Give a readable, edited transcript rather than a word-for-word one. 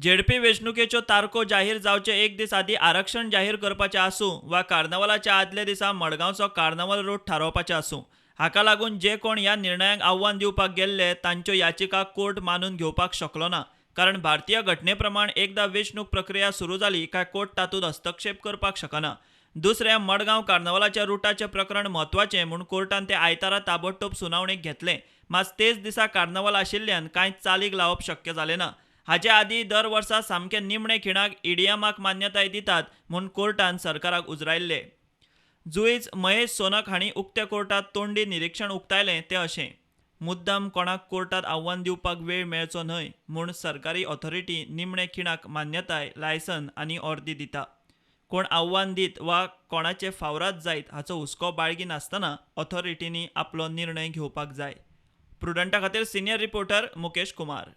ZP वेंचणुकेच्यो तारखो जाहीर जावचे एक दीस आदीं आरक्षण जाहीर करपाचें आसूं वा कार्नावालाच्या आदल्या दिसा मडगांवचो कार्नावाल रूट थारावपाचें आसूं, हाका लागून जे कोण ह्या निर्णयाक आव्हान दिवपाक गेल्ले तांच्यो याचिका कोर्ट मानून घेवपाक शकलो ना. कारण भारतीय घटने प्रमाण एकदां वेंचणूक प्रक्रिया सुरू जाली काय कोर्ट तातूंत हस्तक्षेप करपाक शकना. दुसरें, मडगांव कार्नावालाच्या रुटाचें प्रकरण म्हत्वाचें म्हूण कोर्टान तें आयतारा ताबडतोब सुनावणेक घेतलें. मात तेच दिसा कार्नावाल आशिल्ल्यान कांय चालीक लावप शक्य जालें ना. हाचे आदीं दर वर्सा सामकें निमणे खिणाक ईडीएमाक मान्यताय दितात म्हूण कोर्टान सरकाराक उजरायल्लें. जुईज महेश सोनक हांणी उक्त्या कोर्टात तोंडी निरिक्षण उक्तायलें तें अशें, मुद्दाम कोणाक कोर्टात आव्हान दिवपाक वेळ मेळचो न्हय म्हूण सरकारी ऑथॉरिटी निमणे खिणाक मान्यताय, लायसन आनी ऑर्दी दिता. कोण आव्हान दीत वा कोणाचे फावराद जायत हाचो हुस्को बाळगी नासतना ऑथॉरिटींनी आपलो निर्णय घेवपाक जाय. प्रुडंटा खातीर सिनियर रिपोर्टर मुकेश कुमार.